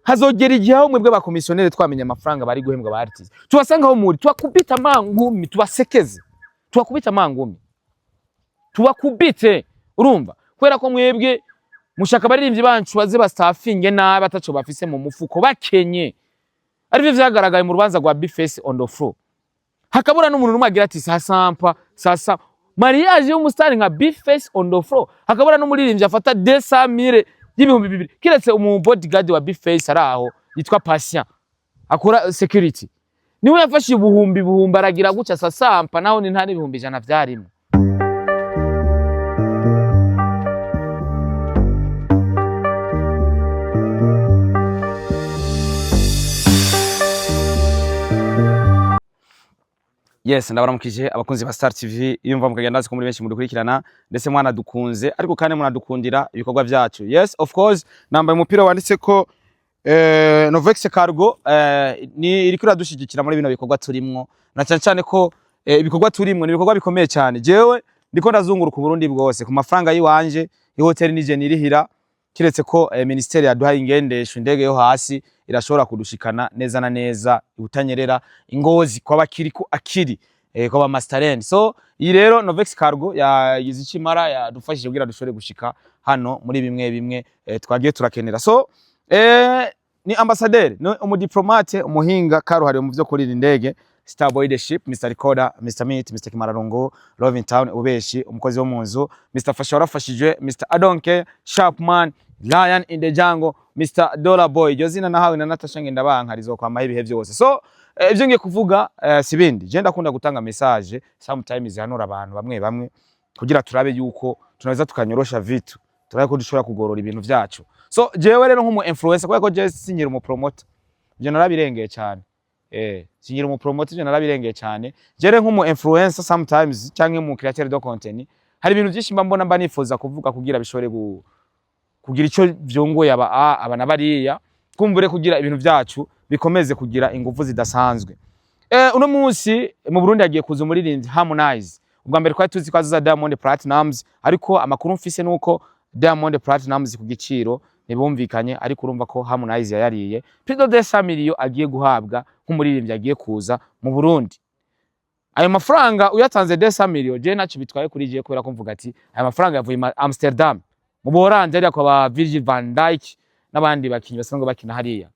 Hazogera igihe aho mwebwe bakomisiyoneri twamenya amafaranga bari guhembwa ba artist, tubasanga aho muri, tubakubita amangumi, tubasekeze, tubakubita amangumi, tubakubite. Urumva, kubera ko mwebwe mushaka abaririmbyi bacu baze bastafinge nabi, ataco bafise mu mufuko, bakenye. Arivyo vyagaragaye mu rubanza rwa Bface on the floor, hakabura n'umuntu n'umwe agira ati sasampa sasa. Mariage y'umusitari nka Bface on the floor, hakabura n'umuririmbyi afata 200,000 y'ibihumbi 2, kiretse umu bodyguard wa Bface ari aho yitwa Patient akora security, niwe yafashe ubuhumbi buhumbi aragira gutya sasampa, naho ni nta n'ibihumbi 100 vyarimo. Yes, ndabaramukije abakunzi ba Star TV. Iyo mva mukagenda, ndazi ko muri benshi mudukurikirana, ndetse mwanadukunze, ariko kandi munadukundira ibikorwa byacu. Yes, of course, nambaye umupira wanditse ko Novex Cargo ni iriko iradushigikira muri bino bikorwa turimwo, na cyane cyane ko ibikorwa turimwo ni ibikorwa bikomeye cyane. Jewe ndiko ndazunguruka Burundi bwose ku mafaranga yiwanje, ihoteli nije nirihira, kiretse ko ministeri yaduhaye ingendesho, indege yo hasi irashobora kudushikana neza na neza ibutanyerera ingozi kwa bakiriko akiri kwa ba Masterland. So iyi rero Novex Cargo yagize ikimara, yadufashije kugira dushobore gushika hano muri bimwe bimwe twagiye turakenera. So ni ambassadeur, ni umudiplomate, umuhinga karuhariwe mu vyo kurira indege, Starboy Leadership, Mr Recorder, Mr Meat, Mr Kimararungu, Love in Town, ubeshi, umukozi wo mu nzu, Mr Fasha warafashije, Mr Adonke, Sharpman, Lion in the Jungle, Mr Dollar Boy. Iryo zina nahawe na Natasha Ngendabanka rizokwamaho ibihe byose. So ibyo ngiye kuvuga sibindi. Je ndakunda gutanga message sometimes zihanura abantu bamwe bamwe kugira turabe yuko tunaweza tukanyorosha vitu, turabe ko dushobora kugorora ibintu vyacu. So jewe rero nk'umu influencer, kubera ko je sinyira umu promoter, ivyo narabirengeye cyane. Sinyira umu promoter, ivyo narabirengeye cyane. Je rero nk'umu influencer sometimes canke mu createur de content, hari ibintu byinshi mba mbona mba nifuza kuvuga kugira bishobore kugira ico vyongoye aba a aba na bariya, kumbure kugira ibintu vyacu bikomeze kugira ingufu zidasanzwe. Uno munsi mu Burundi hagiye kuza umuririmbyi Harmonize. Ubwa mbere twari tuzi ko azoza Diamond Platnumz, ariko amakuru mfise nuko Diamond Platnumz ku giciro ntibumvikanye, ariko urumva ko Harmonize yayariye plus de 200 millions agiye guhabwa nk'umuririmbyi agiye kuza mu Burundi. Ayo mafaranga uyatanze 200 millions, je ntacyo bitwaye kuri je, kubera ko mvuga ati aya mafaranga yavuye Amsterdam mu Buholandi, hariya kwa ba Virgil van Dijk n'abandi bakinyi basanzwe bakina hariya.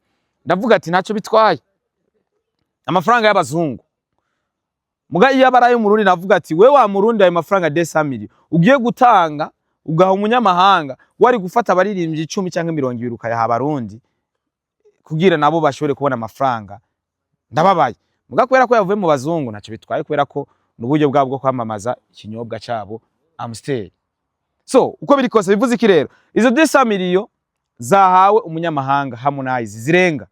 Ndavuga ati ntacyo bitwaye, amafaranga y'abazungu. Muga iyo abaraye mu Burundi, navuga ati we wa Murundi, ayo mafaranga 200 millions ugiye gutanga ugaha umunyamahanga, wari gufata abaririmbyi 10 cyangwa 20 ukayaha abarundi kugira nabo bashobore kubona amafaranga. Ndababaye. Muga kubera ko yavuye mu bazungu, ntacyo bitwaye, kubera ko ni uburyo bwabo bwo kwamamaza ikinyobwa cabo Amstel. So uko biri kose, bivuze iki rero? Izo 200 millions zahawe umunyamahanga Harmonize zirenga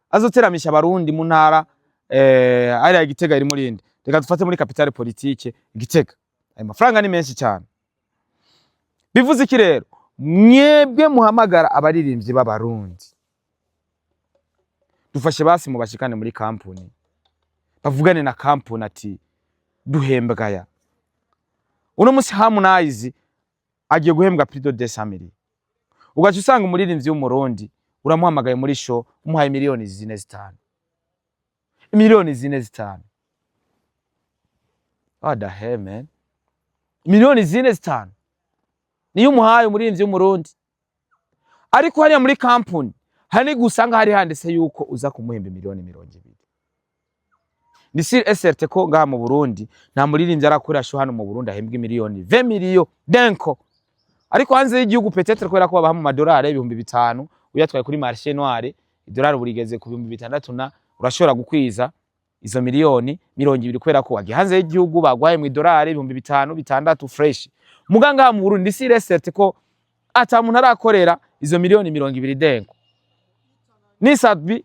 azoteramisha abarundi mu ntara ariya Gitega iri muri inde, reka dufate muri capitale politique Gitega. Ayo mafaranga ni menshi cyane. Bivuze iki rero? Mwebwe muhamagara abaririmbyi b'abarundi, dufashe basi mubashikane muri kampuni, bavugane na kampuni ati duhembwa. Uno musi Harmonize agiye guhembwa plus de 200 millions, ugaca usanga umuririmbyi w'umurundi uramuhamagaye muri show, umuhaye miliyoni 4, 5, miliyoni 4, 5. What the hell, man? Miliyoni 4, 5 niyo umuhaye umuririmbyi w'umurundi, ariko hariya muri kampuni hari n'igihe usanga hari handitse yuko uza kumuhemba miliyoni 20. Ni sûr et certain ko ngaha mu Burundi nta muririmbyi arakora show hano mu Burundi ahembwa miliyoni 20 millions d'un coup. Ariko hanze y'igihugu peut-être, kubera ko babaha mu madolari 5000, uyatwaye kuri marché noir, idolari burigeze ku 6000, na urashobora gukwiza izo miliyoni 20, kubera ko wagiye hanze y'igihugu bagwaye mu idolari 5000, 6000 fresh. Muga ngaha mu Burundi, sûr et certain ko ata muntu arakorera izo miliyoni 20 d'un coup. Ni Sat-B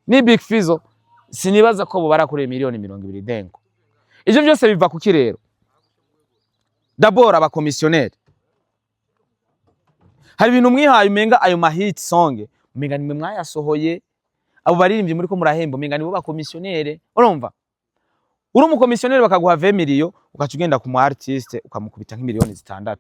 ni Big Fizzo, sinibaza ko bo barakorera miliyoni 20 d'un coup. Ivyo byose biva kuki rero? D'abord abakomisiyoneri, hari ibintu mwihaye, umenga ayo ma hit song umenga nimwe mwayasohoye. Abo baririmbyi muri ko murahemba, umenga nibo bakomisiyonere. Urumva, uri umukomisiyoneri bakaguha 20 millions, ugaca ugenda ku mu artiste ukamukubita nk'imiliyoni 6.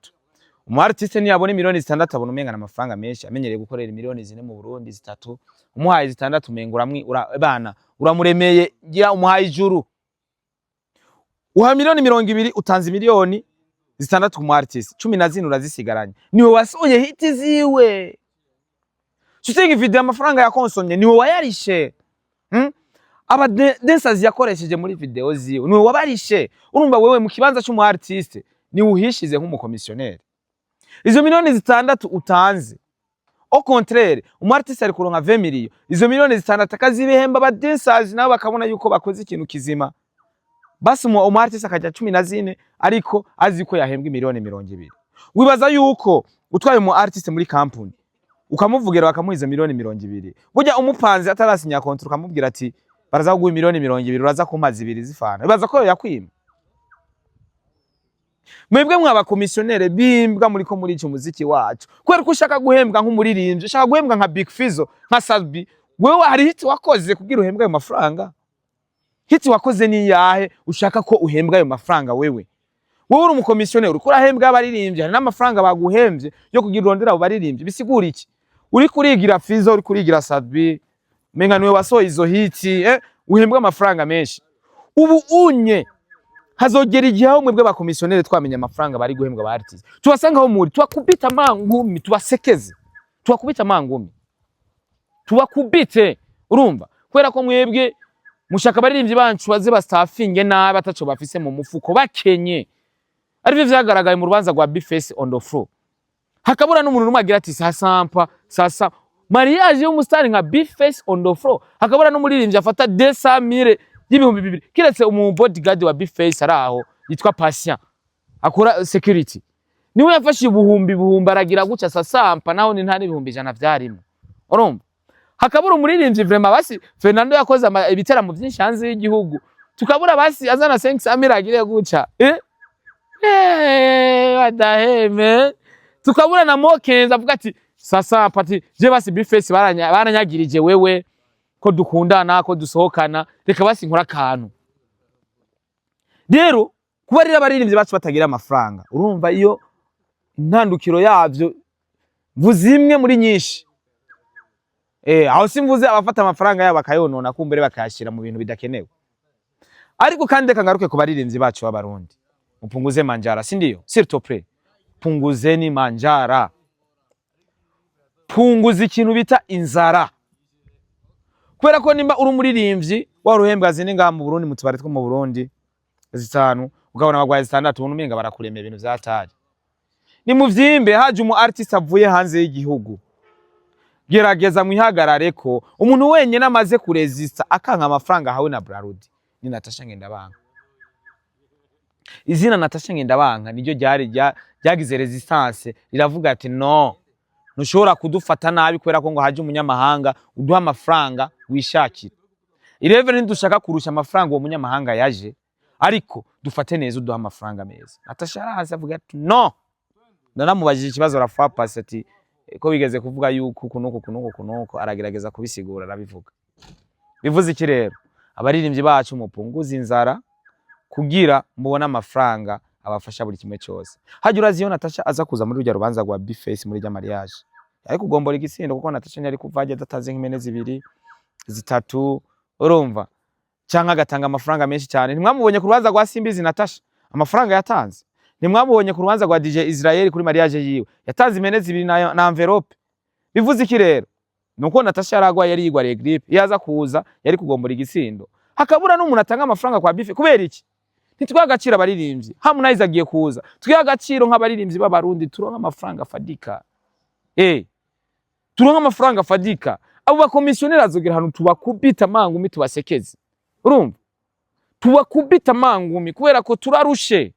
Umu artiste niyabona miliyoni 6 abona umenga amafaranga menshi. Amenyereye gukorera miliyoni 4 mu Burundi, 3, umuhaye 6 umenga uramwi bana uramuremeye, ngira umuhaye ijuru. Uha miliyoni 20, utanze miliyoni 6 ku mu artiste, 14 urazisigaranye. Niwe wasohoye hit ziwe, shooting video, amafaranga yakonsomye niwe wayarishe, Aba dancers yakoresheje muri video ziwe niwe wabarishe. Urumva wewe mu kibanza cy'umu artiste niwe uhishize nk'umukomisiyoneri. Izo miliyoni 6 utanze, au contraire umu artiste ari kuronka 20 millions, izo miliyoni 6 akazibihemba aba dancers, nabo bakabona yuko bakoze ikintu kizima. Basi umu artiste akajya 14, ariko azi ko yahembwa miliyoni 20. Wibaza yuko utwaye umu artiste muri company ukamuvugira bakamuha izo miliyoni 20, burya umupanze atarasinya contrat ukamubwira ati baraza kuguha miliyoni 20, uraza kumpa 2 zifana, wibaza ko yakwima? Mwebwe mwabakomisiyonere bimbwa muriko murica umuziki wacu kubera ko ushaka guhembwa nk'umuririmbyi, ushaka guhembwa nka Big Fizzo, nka Sat-B. Wewe hari hit wakoze kugira uhembwe ayo mafaranga? Hit wakoze ni yahe ushaka ko uhembwa ayo mafaranga? Wewe uri umukomisiyoneri, uriko urahembwa abaririmbyi, hari n'amafaranga baguhemvye yo kugira urondera abo baririmbyi. Bisigura iki? Uriko urigira Fizzo, uriko urigira Sat-B, menga niwe wasohoye izo hit, uhembwa amafaranga menshi. Ubu unye hazogera igihe aho mwebwe bakomisiyoneri twamenya amafaranga bari guhembwa ba artist, tubasanga aho muri, tubakubita amangumi, tubasekeze, tubakubita amangumi, tubakubite. Urumva, kubera ko mwebwe mushaka abaririmbyi bacu baze bastafinge nabi ataco bafise mu mufuko, bakenye. Arivyo vyagaragaye mu rubanza rwa Bface on the floor, hakabura n'umuntu n'umwe agira ati sasampa sasa. Mariage y'umusitari nka Bface on the floor, hakabura n'umuririmbyi afata 200,000 y'ibihumbi 2, kiretse umu bodyguard wa Bface ari aho yitwa Patient akora security, niwe yafashe ubuhumbi buhumbi aragira gutya sasampa, naho ni nta n'ibihumbi 100 vyarimo. Urumva, hakabura umuririmbyi vraiment. Basi Fernando yakoze ibiteramo vyinshi hanze y'igihugu, tukabura basi azana 500,000 agire gutya, eh eh what the hell, man? Tukabura na Mokenzi avuga ati sasa pati je basi Bface baranyagirije wewe ko dukundana, ko dusohokana, reka basi nkora akantu. Rero kuba rero abaririmbyi bacu batagira amafaranga, urumva iyo intandukiro yavyo, mvuze imwe muri nyinshi. Aho simvuze abafata amafaranga yabo bakayonona, kumbere bakayashira mu bintu bidakenewe. Ariko kandi reka ngaruke ku baririmbyi bacu b'Abarundi: mupunguze manjara, si ndio? S'il te plaît, punguzeni manjara, punguza ikintu bita inzara, kubera ko nimba uri umuririmbyi wari uhembwa 4 ngaha mu Burundi, mu tubari two mu Burundi 5, ukabona bagwaye 6, ubona umenga barakuremera ibintu vyatari. Ni muvyimbe haje umu artiste avuye hanze y'igihugu, gerageza mwihagarare ko umuntu wenyine amaze kurezista akanka amafaranga ahawe na Brarudi ni Natasha Ngendabanka. Izina Natasha Ngendabanka niryo ryari ryagize resistance, riravuga ati no, ntushobora kudufata nabi kubera ko ngo haje umunyamahanga uduha amafaranga wishakira. Ireve ntidushaka kurusha amafaranga uwo munyamahanga yaje, ariko dufate neza, uduha amafaranga meza. Natasha arahazi avuga ati no. Naramubajije ikibazo rafa pasi ati ko bigeze kuvuga yuko uku nuku uku nuku uku nuku, aragerageza kubisigura, arabivuga. Bivuze iki rero? Abaririmbyi bacu, mupunguze inzara kugira mubone amafaranga abafasha buri kimwe cyose. Hajya urazi iyo Natasha aza kuza muri rujya rubanza rwa Bface, muri rya mariage, ariko ugombora igitsindo, kuko Natasha ntiyari kuva ajya adatanze nk'impene 2, 3, urumva, canke agatanga amafaranga menshi cyane. Ntimwamubonye ku rubanza rwa Simbizi Natasha amafaranga yatanze? Ntimwamubonye ku rubanza rwa DJ Israel kuri mariage yiwe yatanze impene 2 na envelope? Bivuze iki rero? Nuko Natasha yaragwaye, yari yigwariye grippe. Iyo aza kuza yari kugombora igitsindo, hakabura n'umuntu atanga amafaranga kwa Bife. Kubera iki ntitwiha agaciro abaririmbyi? Harmonize agiye kuza, twiha agaciro nk'abaririmbyi b'Abarundi, turonke amafaranga afadika, turonke amafaranga afadika. Abo bakomisiyoneri azogera ahantu tubakubita amangumi, tubasekeze. Urumva, tubakubita amangumi kubera ko turarushe.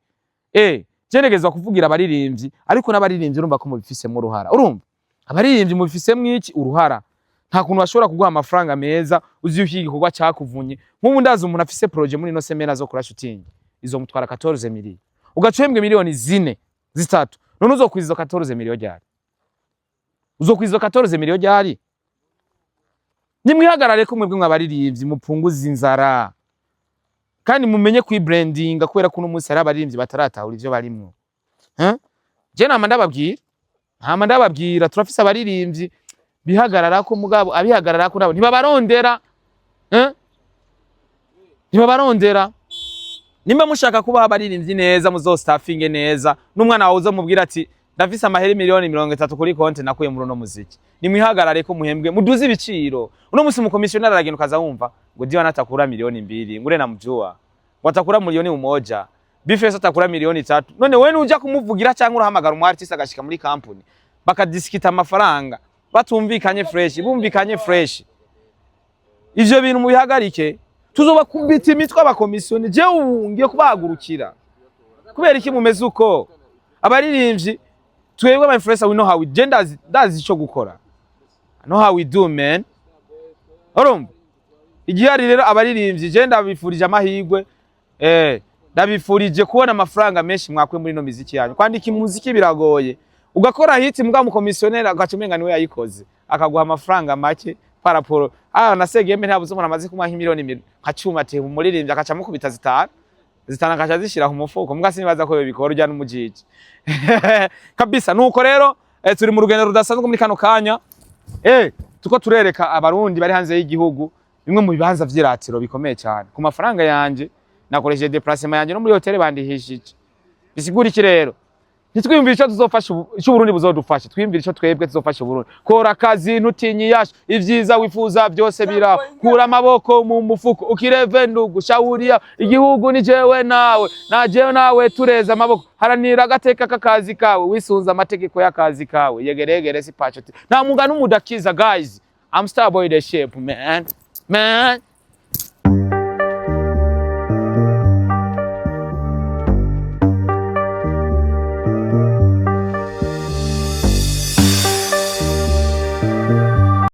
Je ntegezwa kuvugira abaririmbyi, ariko n'abaririmbyi urumva ko mubifisemo uruhara. Urumva, abaririmbyi mubifisemo iki uruhara? Nta kuntu bashobora kuguha amafaranga meza uzi yuko igikorwa cakuvunye. Nk'ubu ndazi umuntu afise projet muri ino semaine azokora shooting, izomutwara 14 millions, ugaca uhembwa miliyoni 4, 3. None uzokwiza izo 14 millions ryari? Uzokwiza izo 14 millions ryari? Nimwihagarare ko mwebwe mwabaririmbyi mupunguze inzara, kandi mumenye kwibrandinga, kubera ko uno munsi hari abaririmbyi bataratahura ivyo barimwo. Hein? Je nama ndababwira, hama ndababwira, turafise abaririmbyi bihagararako, mugabo abihagararako nabo ntibabarondera, eh? Ntibabarondera. Nimba mushaka kubaha abaririmbyi neza, muzostaffinge neza n'umwana wawe, uzomubwira ati: "Ndafise amahera 30 miliyoni kuri konti nakuye muri uno muziki." Nimwihagarare ko muhembwe, muduze ibiciro. Uno musi umukomisiyoneri aragenda, ukaza wumva ngo Diwana atakura 2 miliyoni, ngure namjua ngo atakura 1 milioni, B-Face atakura 3 miliyoni. None wewe nuja kumuvugira cyangwa urahamagara umu artist agashika muri company bakadiskita amafaranga batumvikanye fresh, bumvikanye fresh? Ivyo bintu mubihagarike, tuzobakubita imitwe abakomisiyoni. Jewe ubu ngiye kubahagurukira. Kubera iki mumeze uko? Abaririmbyi twebwe aba influencer, we know how we, je ndazi, ndazi ico gukora. I know how we do, man. Urumva igihari rero, abaririmbyi, je ndabifurije amahirwe, ndabifurije kubona amafaranga menshi mwakuye muri ino miziki yanyu. Kwandika imuziki biragoye, ugakora hit, mbwa mukomisiyoneri agaca umenga niwe yayikoze, akaguha amafaranga make par rapport na Segembe. Ntabuze umuntu amaze kumuha nk'imiliyoni nka 10, ati umuririmbyi akaca amukubita zitanu zitanu, akaca azishira ku mufuko. Mbwa sinibaza ko bikora urya n'umujiji kabisa. Nuko rero turi mu rugendo rudasanzwe muri kano kanya, tuko turereka Abarundi bari hanze y'igihugu bimwe mu bibanza vy'iratiro bikomeye cyane. Ku mafaranga yanje nakoresheje déplacement yanje, no muri hôtel bandihishije. Bisigura iki rero? Ntitwiyumvire ico tuzofasha ico Uburundi buzodufasha, twiyumvire ico twebwe tuzofasha Uburundi. Kora akazi, ntutinye iyasho, ivyiza wifuza byose biraho. Kura amaboko mu mufuko ukireve, ndugu shawuria. Igihugu ni jewe nawe, na jewe nawe tureza amaboko. Haranira agateka k'akazi kawe, wisunze amategeko y'akazi kawe. Yegeregere si pacho nta mugani umudakiza. Guys, I'm Starboy the Shape, man, man.